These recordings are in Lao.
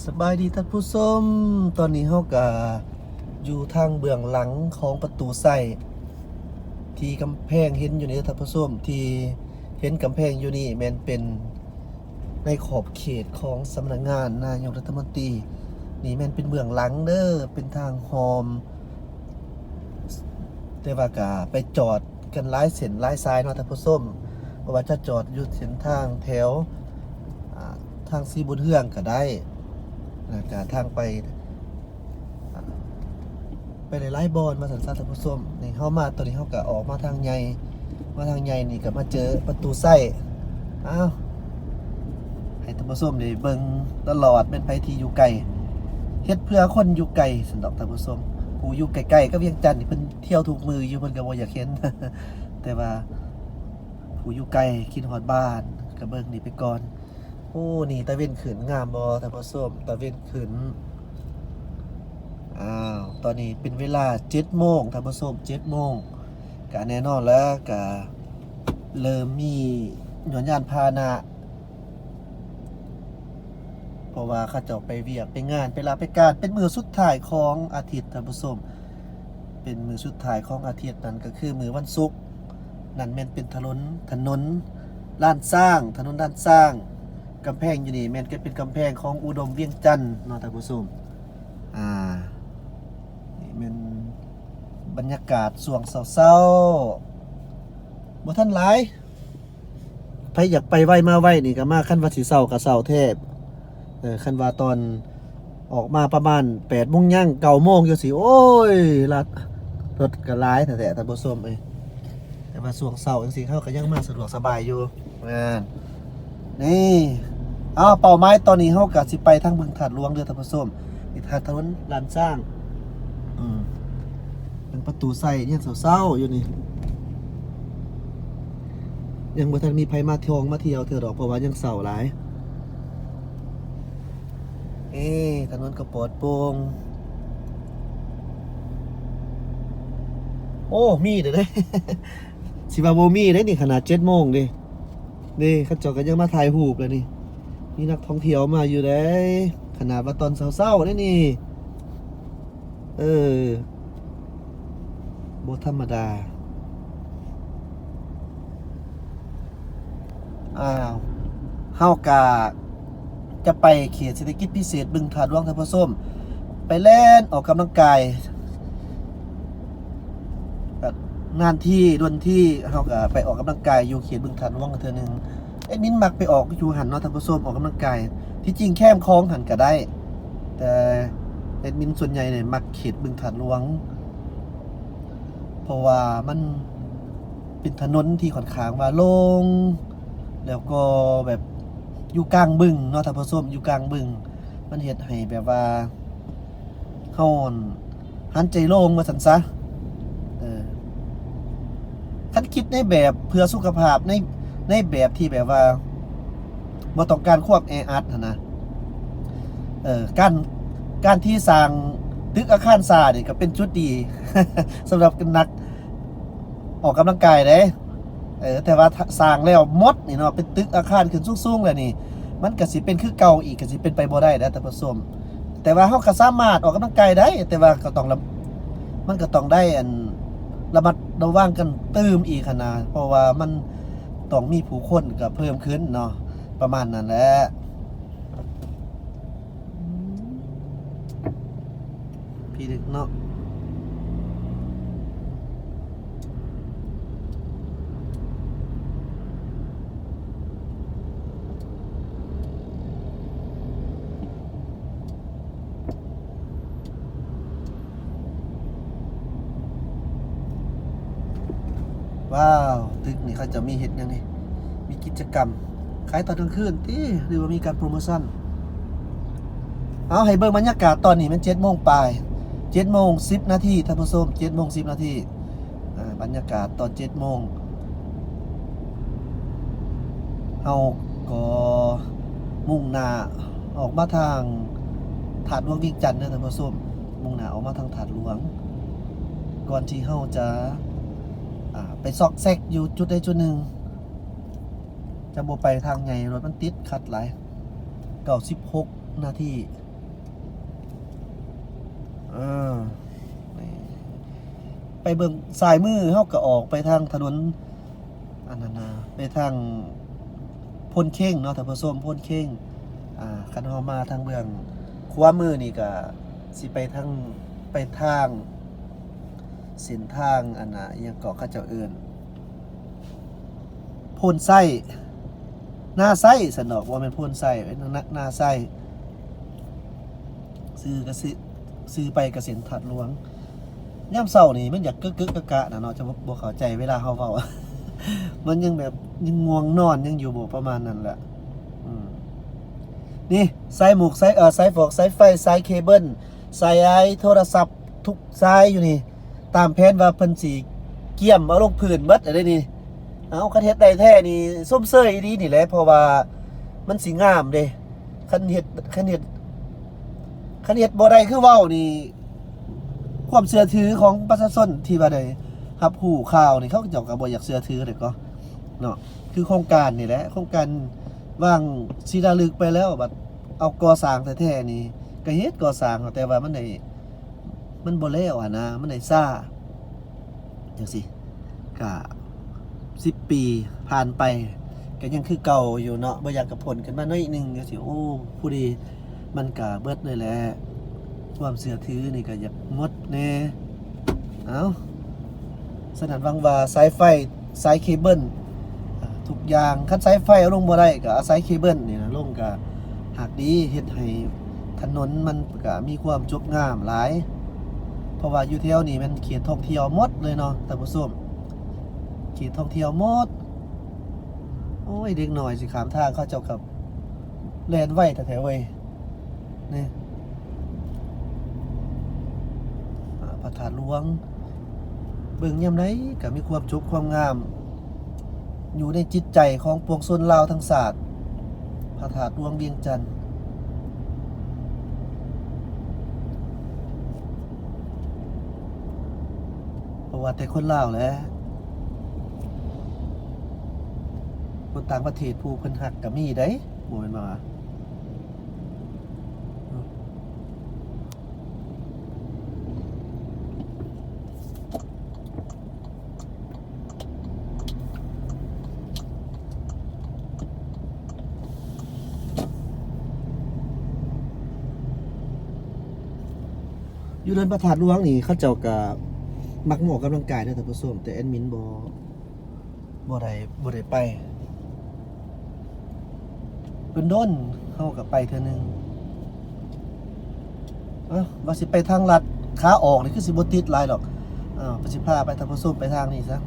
ສະບາຍດີທ່ານຜູ້ຊົມ, ຕອນນີ້ເຮົາກະຢູ່ທາງເບື້ອງຫຼັງຂອງປະຕູໄຊ ທີ່ກຳແພງເຫັນຢູ່ນີ້ທ່ານຜູ້ຊົມ, ທີ່ເຫັນກຳແພງຢູ່ນີ້ແມ່ນເປັນໃນຂອບເຂດຂອງສຳນັກງານນາຍົກລັດຖະມົນຕີ. ນີ້ແມ່ນເປັນເບື້ອງຫຼັງເດີ, ເປັນທາງຮ່ອມ. ແຕ່ວ່າກະໄປຈອດກັນຫຼາຍເສັ້ນຫຼາຍສາຍເນາະທ່ານຜູ້ຊົມ, ບໍ່ວ່າຈະຈອດຢູ່ເສັ້ນທາງແຖວ ອ່າ ທາງສີບຸນເຮືອງກະໄດ້ ແລ້ວກະທາງໄປ ອ່າ ໄປຫຼາຍໆບ່ອນວ່າຊັ້ນຊະທ່ານຜູ້ຊົມ. ນີ້ເຮົາມາ ຕອນນີ້ເຮົາກະອອກມາທາງໃຫຍ່ ມາທາງໃຫຍ່ນີ້ກະມາເຈີປະຕູໄຊ. ອ້າວ ໃຫ້ທ່ານຜູ້ຊົມໄດ້ເບິ່ງຕະຫຼອດ, ແມ່ນໃຜທີ່ຢູ່ໄກ ເຮັດເພື່ອຄົນຢູ່ໄກຊັ້ນດອກທ່ານຜູ້ຊົມ. ຜູ້ຢູ່ໃກ້ໆກັບວຽງຈັນນີ້ເພິ່ນທ່ຽວທຸກມື້ຢູ່, ເພິ່ນກໍບໍ່ຢາກເຫັນ ແຕ່ວ່າຜູ້ຢູ່ໄກຄິດຮອດບ້ານ ກໍເບິ່ງນີ້ໄປກ່ອນ. ໂອ້ ນີ້ຕາເວັນຂຶ້ນງາມບໍ່ທ່ານຜູ້ຊົມ? ຕາເວັນຂຶ້ນ. ອ້າວ ຕອນນີ້ເປັນເວລາເຈັດໂມງທ່ານຜູ້ຊົມ, ເຈັດໂມງ. ກະແນ່ນອນແລ້ວ ກະເລີ່ມມີຍົນຍານພາຫະນະ ເພາະວ່າເຂົາເຈົ້າໄປວຽກໄປງານ ໄປລາໄປການ. ເປັນມື້ສຸດທ້າຍຂອງອາທິດທ່ານຜູ້ຊົມ, ເປັນມື້ສຸດທ້າຍຂອງອາທິດ, ນັ້ນກໍຄືມື້ວັນສຸກ. ນັ້ນແມ່ນເປັນຖະໜົນ ຖະໜົນລ້ານຊ້າງ, ຖະໜົນລ້ານຊ້າງ. ກຳແພງຢູ່ນີ້ແມ່ນກໍເປັນກຳແພງຂອງອຸດົມວຽງຈັນເນາະທ່ານຜູ້ຊົມ. ອ່າ ນີ້ແມ່ນບັນຍາກາດຊ່ວງເຊົ້າໆ ບໍ່ທັນຫຼາຍ. ໃຜຢາກໄປໄວມາໄວນີ້ກໍມາ, ຄັນວ່າຊິເຊົ້າກໍເຊົ້າແທ້. ເອີ ຄັນວ່າຕອນອອກມາປະມານແປດໂມງ ຍັງເກົ້າໂມງຢູ່ຊີ້ ໂອ້ຍ ລັດ ລົດກໍຫຼາຍແທ້ໆ ທ່ານຜູ້ຊົມເອີຍ. ແຕ່ວ່າຊ່ວງເຊົ້າຈັ່ງຊີ້ ເຮົາກໍຍັງມາສະດວກສະບາຍຢູ່. ແມ່ນ ນີ້ ເອົາ ເປົ້າໝາຍຕອນນີ້ເຮົາກໍຊິໄປທາງບຶງທາດຫຼວງເດີທ່ານຜູ້ຊົມ. ນີ້ ທາດຖະໜົນລ້ານຊ້າງ. ອືມ ເບິ່ງປະຕູໄຊ ຍັງເຊົ້າໆຢູ່ນີ້, ຍັງບໍ່ທັນມີໃຜມາທ່ອງມາທ່ຽວເທື່ອດອກ ເພາະວ່າຍັງເຊົ້າຫຼາຍ. ເອີ ຖະໜົນກໍປອດໂປ່ງ. ໂອ້ ມີເດ້ ຊິວ່າບໍ່ມີເດ້ນີ້, ຂະໜາດເຈັດໂມງເດ້. ນີ້ ເຂົາເຈົ້າກໍຍັງມາຖ່າຍຮູບແລ້ວນີ້, ມີນັກທ່ອງທ່ຽວມາຢູ່ເດ້. ຂະໜາດວ່າຕອນເຊົ້າໆເດ້ນີ້. ເອີ ບໍ່ທຳມະດາ. ອ້າວ ເຮົາກະຈະໄປເຂດເສດຖະກິດພິເສດບຶງທາດຫຼວງ ທ່ານຜູ້ຊົມ, ໄປແລ່ນອອກກຳລັງກາຍ. ນານທີດົນທີ ເຮົາກະໄປອອກກຳລັງກາຍຢູ່ເຂດບຶງທາດຫຼວງເທື່ອໜຶ່ງ. ແອດມິນມັກໄປອອກຢູ່ຫັ້ນເນາະທ່ານຜູ້ຊົມ, ອອກກຳລັງກາຍ. ທີ່ຈິງແຄມຂອງຫັ້ນກະໄດ້, ແຕ່ແອດມິນສ່ວນໃຫຍ່ນີ້ມັກເຂດບຶງທາດຫຼວງ ເພາະວ່າມັນເປັນຖະໜົນທີ່ຂ້ອນຂ້າງວ່າໂລ່ງ ແລ້ວກໍແບບຢູ່ກາງບຶງເນາະທ່ານຜູ້ຊົມ, ຢູ່ກາງບຶງ ມັນເຮັດໃຫ້ແບບວ່າເຮົາຫັ້ນ ຫັນໃຈໂລ່ງວ່າຊັ້ນຊະ. ເອີ ຄັນຄິດໃນແບບເພື່ອສຸຂະພາບ ໃນ ໃນແບບທີ່ແບບວ່າບໍ່ຕ້ອງການຄວາມແອອັດຫັ້ນນະ, ເອີ ການ ການທີ່ສ້າງຕຶກອາຄານຊ້ານີ້ກໍເປັນຈຸດດີສຳລັບນັກອອກກຳລັງກາຍເດ້. ເອີ ແຕ່ວ່າ ທ- ສ້າງແລ້ວໝົດນີ້ເນາະ ເປັນຕຶກອາຄານຂຶ້ນສູງໆແລ້ວນີ້ ມັນກໍຊິເປັນຄືເກົ່າອີກ ກໍຊິເປັນໄປບໍ່ໄດ້ເດ້ທ່ານຜູ້ຊົມ. ແຕ່ວ່າເຮົາກໍສາມາດອອກກຳລັງກາຍໄດ້ ແຕ່ວ່າກໍຕ້ອງລະ- ມັນກໍຕ້ອງໄດ້ອັນ ລະມັດລະວັງກັນຕື່ມອີກຫັ້ນນະ ເພາະວ່າມັນຕ້ອງມີຜູ້ຄົນກໍເພີ່ມຂຶ້ນເນາະ ປະມານນັ້ນແຫຼະ. ພີເດັກເນາະ. ວ້າວ ຕຶກນີ້ເຂົາເຈົ້າມີເຮັດຫຍັງນີ້? ມີກິດຈະກຳຂາຍຕອນກາງຄືນຕິ ຫຼືວ່າມີການໂປຣໂມຊັນ? ເອົາ ໃຫ້ເບິ່ງບັນຍາກາດຕອນນີ້ແມ່ນເຈັດໂມງປາຍ ເຈັດໂມງສິບນາທີທ່ານຜູ້ຊົມ ເຈັດໂມງສິບນາທີ. ເອີ ບັນຍາກາດຕອນເຈັດໂມງ ເຮົາກໍມຸ່ງໜ້າອອກມາທາງທາດຫຼວງວຽງຈັນເດີທ່ານຜູ້ຊົມ, ມຸ່ງໜ້າອອກມາທາງທາດຫຼວງ ກ່ອນທີ່ເຮົາຈະ ອ່າ ໄປຊອກແຊກຢູ່ຈຸດໃດຈຸດໜຶ່ງ. ຈະບໍ່ໄປທາງໃຫຍ່ ລົດມັນຕິດຂັດຫຼາຍ. ເກົ້າສິບຫົກນາທີ ເອີ ນີ້ ໄປເບິ່ງຊ້າຍມື ເຮົາກໍອອກໄປທາງຖະໜົນ ອັນນັ້ນນະ ໄປທາງໂພນເຄັງເນາະ ທ່ານຜູ້ຊົມ ໂພນເຄັງ. ອ່າ ຄັນເຮົາມາທາງເບື້ອງຂວາມືນີ້ ກໍຊິໄປທາງ ໄປທາງເສັ້ນທາງ ອັນນ່າ ອີ່ຫຍັງເກາະ ເຂົາເຈົ້າເອີ້ນ ໂພນໄຊ ນາໄຊຊັ້ນດອກ ບໍ່ແມ່ນໂພນໄຊ ນາ ນາໄຊ ຊື່ກໍຊື່ ຊື່ໄປກໍເສັ້ນທາດຫຼວງ. ຍາມເຊົ້ານີ້ມັນຢາກກຶກໆກະກະນະເນາະ ຈະບໍ່ ບໍ່ເຂົ້າໃຈເວລາເຮົາເວົ້າ ມັນຍັງແບບຍັງງ່ວງນອນ ຍັງຢູ່ບໍ່ປະມານນັ້ນແຫຼະ. ອືມ ນີ້ ສາຍໝູກ ສາຍ ເອີ ສາຍຟອກ ສາຍໄຟ ສາຍເຄເບິນ ສາຍໂທລະສັບ ທຸກສາຍຢູ່ນີ້ ຕາມແຜນວ່າເພິ່ນຊິກຽມເອົາລົງພື້ນເບິດເດ້ນີ້. ເອົາ ຄັນເຮັດໄດ້ແທ້ນີ້ຊົມເຊີຍອີ່ຫຼີນີ້ແຫຼະ ເພາະວ່າມັນຊິງາມເດ້. ຄັນເຮັດ ຄັນເຮັດ ຄັນເຮັດບໍ່ໄດ້ຄືເວົ້ານີ້ ຄວາມເຊື່ອຖືຂອງປະຊາຊົນທີ່ວ່າໄດ້ຮັບຮູ້ຂ່າວນີ້ ເຂົາເຈົ້າກໍບໍ່ຢາກເຊື່ອຖືເດ້ກໍເນາະ. ຄືໂຄງການນີ້ແຫຼະ ໂຄງການວາງສີລາລຶກໄປແລ້ວ ບັດເອົາກໍ່ສ້າງແທ້ໆນີ້ ກໍເຮັດກໍ່ສ້າງ ແຕ່ວ່າມັນໄດ້ ມັນບໍ່ແລ້ວຫັ້ນນະ ມັນໄດ້ຊ້າ ຈັ່ງຊີ້ ກະສິບປີຜ່ານໄປ ກະຍັງຄືເກົ່າຢູ່ເນາະ ບໍ່ຢາກກະພົ້ນຂຶ້ນມາໜ້ອຍໜຶ່ງ ຈັ່ງຊີ້. ໂອ້ ຜູ້ດີ ມັນກະເບິດເລີຍແຫຼະ ຄວາມເຊື່ອຖືນີ້ກະຢາກໝົດແດ່. ເອົ້າ ສະນັ້ນຫວັງວ່າສາຍໄຟ ສາຍເຄເບິນ ອາ ທຸກຢ່າງ ຄັນສາຍໄຟເອົາລົງບໍ່ໄດ້ ກໍອາໄສເຄເບິນນີ້ນະລົງ ກໍຫາກດີ ເຮັດໃຫ້ຖະໜົນມັນກໍມີຄວາມຈົບງາມຫຼາຍ ເພາະວ່າຢູ່ແຖວນີ້ແມ່ນເຂດທ່ອງທ່ຽວໝົດເລີຍເນາະທ່ານຜູ້ຊົມ ເຂດທ່ອງທ່ຽວໝົດ. ໂອ້ຍ ເດັກນ້ອຍຊິຂ້າມທາງ ເຂົາເຈົ້າກໍແລ່ນໄວແທ້ໆເວີຍ. ນີ້ ອາ ພະທາດຫຼວງ ເບິ່ງຍາມໃດກໍມີຄວາມຈົບຄວາມງາມ ຢູ່ໃນຈິດໃຈຂອງປວງຊົນລາວທັງຊາດ ພະທາດຫຼວງວຽງຈັນ. ບໍ່ວ່າແຕ່ຄົນລາວແຫຼະ ຄົນຕ່າງປະເທດຜູ້ເພິ່ນຮັກກໍມີເດ້ ບໍ່ແມ່ນວ່າ ຢູ່ເດີ່ນພະທາດຫຼວງນີ້ ເຂົາເຈົ້າກະມັກມາອອກກຳລັງກາຍເດີທ່ານຜູ້ຊົມ ແຕ່ແອດມິນບໍ່ ບໍ່ໄດ້ ບໍ່ໄດ້ໄປ ດົນໆເຮົາກໍໄປເທື່ອໜຶ່ງ. ເອີ ວ່າຊິໄປທາງລັດ ຂາອອກນີ້ຄືຊິບໍ່ຕິດຫຼາຍດອກ. ເອີ ເພິ່ນຊິພາໄປ ທ່ານຜູ້ຊົມໄປທາງນີ້ຊະ.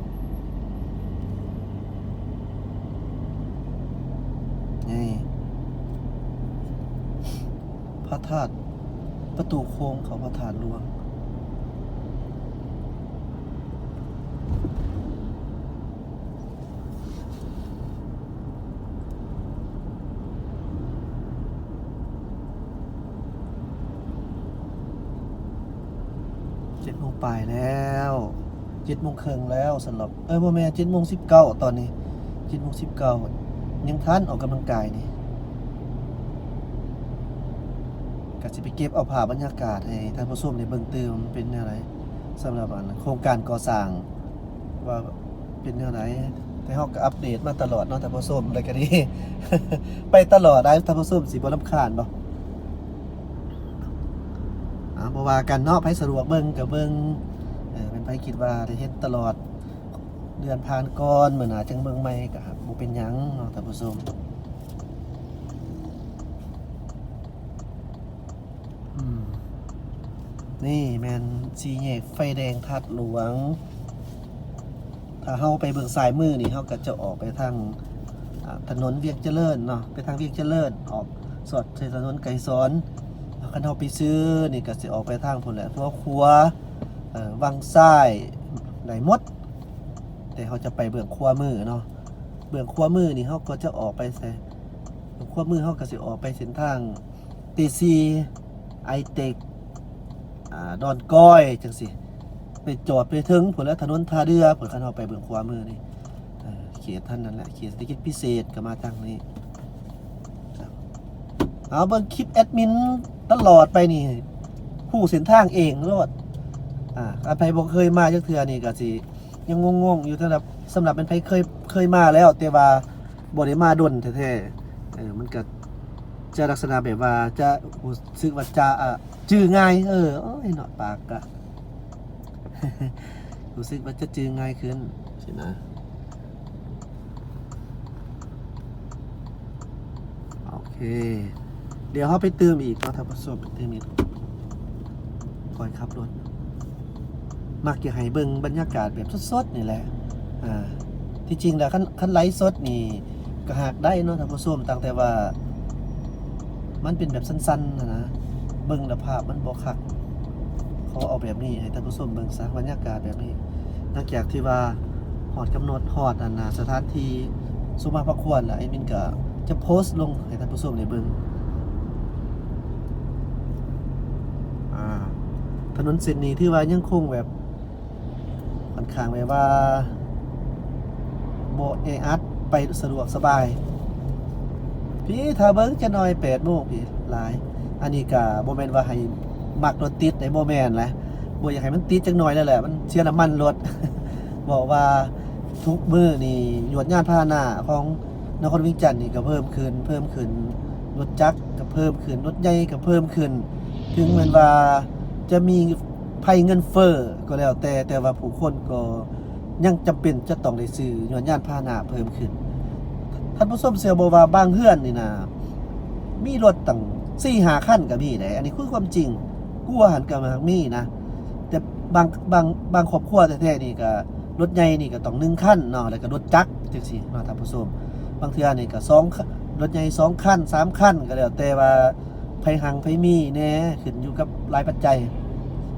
ນີ້ ພະທາດ ປະຕູໂຄ້ງເຂົ້າພະທາດຫຼວງ. ເຈັດໂມງປາຍແລ້ວ ເຈັດໂມງເຄິ່ງແລ້ວ ສຳລັບ ເອີ ບໍ່ແມ່ນ ເຈັດໂມງສິບເກົ້າຕອນນີ້ ເຈັດໂມງສິບເກົ້າ ຍັງທັນອອກກຳລັງກາຍນີ້ ກະຊິໄປເກັບເອົາພາບບັນຍາກາດໃຫ້ທ່ານຜູ້ຊົມໄດ້ເບິ່ງຕື່ມ ເປັນແນວໃດ ສຳລັບ ອັນ ໂຄງການກໍ່ສ້າງ ວ່າເປັນແນວໃດ ແຕ່ເຮົາກໍອັບເດດມາຕະຫຼອດເນາະທ່ານຜູ້ຊົມ ແລ້ວກໍດີ ໄປຕະຫຼອດໄດ໋ ທ່ານຜູ້ຊົມຊິບໍ່ລຳຄານບໍ່? ອາ ບໍ່ວ່າກັນເນາະ ໃຜສະດວກເບິ່ງກໍເບິ່ງ ເອີ ແມ່ນໃຜຄິດວ່າໄດ້ເຫັນຕະຫຼອດ ເດືອນຜ່ານກ່ອນ ມື້ໜ້າຈັ່ງເບິ່ງໃໝ່ກໍບໍ່ເປັນຫຍັງເນາະທ່ານຜູ້ຊົມ. ອືມ ນີ້ແມ່ນສີ່ແຍກໄຟແດງທາດຫຼວງ. ຖ້າເຮົາໄປເບິ່ງຊ້າຍມືນີ້ ເຮົາກໍຈະອອກໄປທາງ ອາ ຖະໜົນວຽງຈະເລີນເນາະ ໄປທາງວຽງຈະເລີນ ອອກສອດໃສ່ຖະໜົນໄກສອນ. ຄັນເຮົາໄປຊື່ນີ້ກໍຊິອອກໄປທາງພຸ້ນແຫຼະ ຫົວຂົວ ເອີ ວັງຊາຍ ໄດ້ໝົດ. ແຕ່ເຮົາຈະໄປເບື້ອງຂວາມືເນາະ ເບື້ອງຂວາມືນີ້ເຮົາກໍຈະອອກໄປໃສ? ເບື້ອງຂວາມືເຮົາກໍຊິອອກໄປເສັ້ນທາງເຕຊີ ໄອເຕັກ ອາ ດອນກອຍ ຈັ່ງຊີ້ ໄປຈອດໄປເຖິງພຸ້ນແຫຼະ ຖະໜົນທ່າເດື່ອພຸ້ນ ຄັນເຮົາໄປເບື້ອງຂວາມືນີ້ ເອີ ເຂດທາງນັ້ນແຫຼະ ເຂດເສດຖະກິດພິເສດກໍມາທາງນີ້. ເອົາ ເບິ່ງຄລິບແອດມິນຕະຫຼອດໄປນີ້ ຮູ້ເສັ້ນທາງເອງໂລດ. ອາ ຄັນໃຜບໍ່ເຄີຍມາຈັກເທື່ອນີ້ກໍຊິຍັງງົງໆຢູ່. ສຳລັບ ສຳລັບແມ່ນໃຜເຄີຍ ເຄີຍມາແລ້ວ ແຕ່ວ່າບໍ່ໄດ້ມາດົນແທ້ໆ ເອີ ມັນກໍຈະລັກສະນະແບບວ່າຈະຮູ້ສຶກວ່າຈະ ອາ ຈື່ງ່າຍ. ເອີ ໂອ້ຍເນາະ ປາກກະ ຮູ້ສຶກວ່າຈະຈື່ງ່າຍຂຶ້ນຊີ້ນະ. ໂອເຄ ດຽວເຮົາໄປຕື່ມອີກເນາະທ່ານຜູ້ຊົມ ໄປຕື່ມອີກ ກ່ອນຂັບລົດ. ມັກຈະໃຫ້ເບິ່ງບັນຍາກາດແບບສົດໆນີ້ແຫຼະ. ອາ ທີ່ຈິງແລ້ວ ຄັນ ຄັນໄລຟ໌ສົດນີ້ກໍຫາກໄດ້ເນາະທ່ານຜູ້ຊົມ ຕ່າງແຕ່ວ່າມັນເປັນແບບສັ້ນໆຫັ້ນນະ ເບິ່ງແລ້ວພາບມັນບໍ່ຄັກ. ຂໍເອົາແບບນີ້ໃຫ້ທ່ານຜູ້ຊົມເບິ່ງຊະ ບັນຍາກາດແບບນີ້. ຫຼັງຈາກທີ່ວ່າຮອດກຳນົດ ຮອດອັນນາ ສະຖານທີ່ສົມມາພາຄວນແລ້ວ ແອດມິນກໍຈະໂພສລົງໃຫ້ທ່ານຜູ້ຊົມໄດ້ເບິ່ງ. ອາ ຖະໜົນເສັ້ນນີ້ຖືວ່າຍັງຄົງແບບ ຂ້ອນຂ້າງແບບວ່າບໍ່ແອອັດ ໄປສະດວກສະບາຍ. ພີ້ ຖ້າເບິ່ງຈັກໜ່ອຍ ແປດໂມງພີ້ ຫຼາຍ. ອັນນີ້ກະບໍ່ແມ່ນວ່າໃຫ້ມັກລົດຕິດໃດ ບໍ່ແມ່ນແຫຼະ ບໍ່ຢາກໃຫ້ມັນຕິດຈັກໜ່ອຍແລ້ວແຫຼະ ມັນເສຍນ້ຳມັນລົດ. ເວົ້າວ່າທຸກມື້ນີ້ ຍວດຍານພາຫະນະຂອງນະຄອນວຽງຈັນນີ້ກໍເພີ່ມຂຶ້ນ ເພີ່ມຂຶ້ນ ລົດຈັກກໍເພີ່ມຂຶ້ນ ລົດໃຫຍ່ກໍເພີ່ມຂຶ້ນ. ເຖິງແມ່ນວ່າຈະມີ ໄພເງິນເຟີ້ກໍແລ້ວແຕ່ ແຕ່ວ່າຜູ້ຄົນກໍຍັງຈຳເປັນຈະຕ້ອງໄດ້ຊື້ ຍ້ອນຍານພາຫະນະເພີ່ມຂຶ້ນ. ທ່ານຜູ້ຊົມເຊື່ອບໍ່ວ່າບາງເຮືອນນີ້ນະ ມີລົດຕັ້ງສີ່ຫ້າຄັນກໍມີເດ້ ອັນນີ້ຄືຄວາມຈິງ. ກົວຫັ້ນກໍມັກມີນະ ແຕ່ບາງ ບາງ ບາງຄອບຄົວແທ້ໆນີ້ກໍ ລົດໃຫຍ່ນີ້ກໍຕ້ອງໜຶ່ງຄັນເນາະ ແລ້ວກໍລົດຈັກຈັ່ງຊີ້ເນາະທ່ານຜູ້ຊົມ. ບາງເທື່ອນີ້ກໍສອງ ລົດໃຫຍ່ສອງຄັນ ສາມຄັນ ກໍແລ້ວແຕ່ວ່າ ໃຜຮັ່ງໃຜມີແດ່ ຂຶ້ນຢູ່ກັບຫຼາຍປັດໄຈ.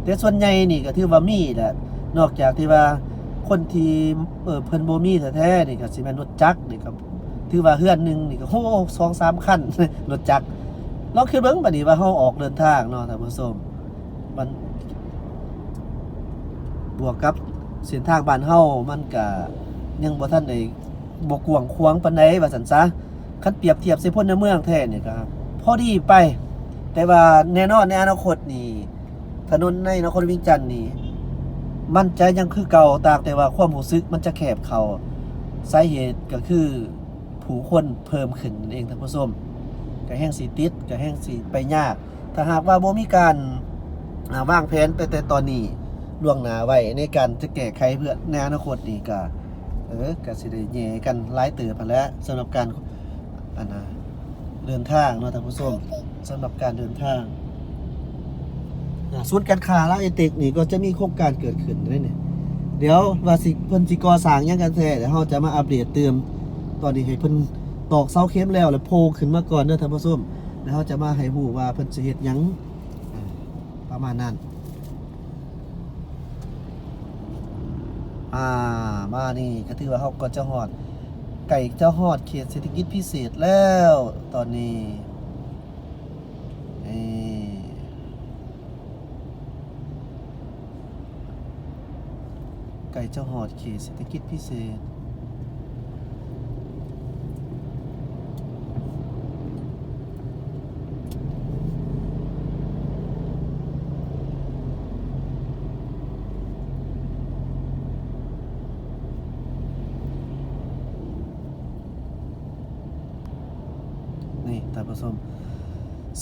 ແຕ່ສ່ວນໃຫຍ່ນີ້ກໍຖືວ່າມີແຫຼະ ນອກຈາກທີ່ວ່າຄົນທີ່ ເອີ ເພິ່ນບໍ່ມີແທ້ໆນີ້ ກໍຊິແມ່ນລົດຈັກນີ້ ກໍຖືວ່າເຮືອນໜຶ່ງນີ້ກໍ ໂອ້ ສອງສາມຄັນ ລົດຈັກ. ລອງຄິດເບິ່ງບັດນີ້ວ່າເຮົາອອກເດີນທາງເນາະທ່ານຜູ້ຊົມ ມັນ ບວກກັບເສັ້ນທາງບ້ານເຮົາ ມັນກະຍັງບໍ່ທັນໄດ້ ບໍ່ກວ້າງຂວາງປານໃດວ່າຊັ້ນຊະ. ຄັນປຽບທຽບໃສ່ຄົນໃນເມືອງແທ້ນີ້ກໍພໍດີໄປ ແຕ່ວ່າແນ່ນອນໃນອະນາຄົດນີ້ ຖະໜົນໃນນະຄອນວຽງຈັນນີ້ ມັນຈະຍັງຄືເກົ່າ ຕ່າງແຕ່ວ່າຄວາມຮູ້ສຶກມັນຈະແຄບເຂົ້າ. ສາເຫດກໍຄືຜູ້ຄົນເພີ່ມຂຶ້ນນັ້ນເອງທ່ານຜູ້ຊົມ ກໍແຮ່ງຊິຕິດ ກໍແຮ່ງຊິໄປຍາກ. ຖ້າຫາກວ່າບໍ່ມີການ ອາ ວາງແຜນໄປແຕ່ຕອນນີ້ລ່ວງໜ້າໄວ້ ໃນການຈະແກ້ໄຂເພື່ອໃນອະນາຄົດນີ້ ກໍ ເອີ ກໍຊິໄດ້ແຍ່ກັນຫຼາຍເຕີບຫັ້ນແຫຼະ ສຳລັບການ ອັນນາ ເດີນທາງເນາະທ່ານຜູ້ຊົມ. ສຳລັບການເດີນທາງ ອາ ສູນການຄ້າລາວເອເຕັກນີ້ກໍຈະມີໂຄງການເກີດຂຶ້ນເດ້ນີ້. ດຽວວ່າຊິ ເພິ່ນຊິກໍ່ສ້າງຫຍັງກັນແທ້ ດຽວເຮົາຈະມາອັບເດດຕື່ມ. ຕອນນີ້ໃຫ້ເພິ່ນຕອກເສົາເຂັມແລ້ວ ແລ້ວໂພຂຶ້ນມາກ່ອນເດີທ່ານຜູ້ຊົມ. ແລ້ວເຮົາຈະມາໃຫ້ຮູ້ວ່າເພິ່ນຊິເຮັດຫຍັງ ອາ ປະມານນັ້ນ. ອາ ມານີ້ກໍຖືວ່າເຮົາກໍຈະຮອດ ໃກ້ຈະຮອດເຂດເສດຖະກິດພິເສດແລ້ວຕອນນີ້. ນີ້ ໃກ້ຈະຮອດເຂດເສດຖະກິດພິເສດ. ນີ້ທ່ານຜູ້ຊົມ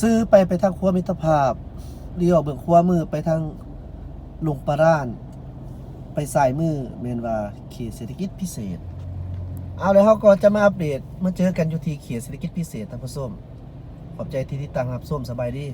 ຊື່ໄປ ໄປທາງຂົວມິດຕະພາບ ລ້ຽວເບື້ອງຂວາມືໄປທາງ ຫຼົງປາລານ ໄປຊ້າຍມືແມ່ນວ່າເຂດເສດຖະກິດພິເສດ. ເອົາ ແລ້ວເຮົາກໍຈະມາອັບເດດ ມາເຈີກັນຢູ່ທີ່ເຂດເສດຖະກິດພິເສດ ທ່ານຜູ້ຊົມ. ຂອບໃຈທີ່ຕິດຕາມຮັບຊົມ. ສະບາຍດີ.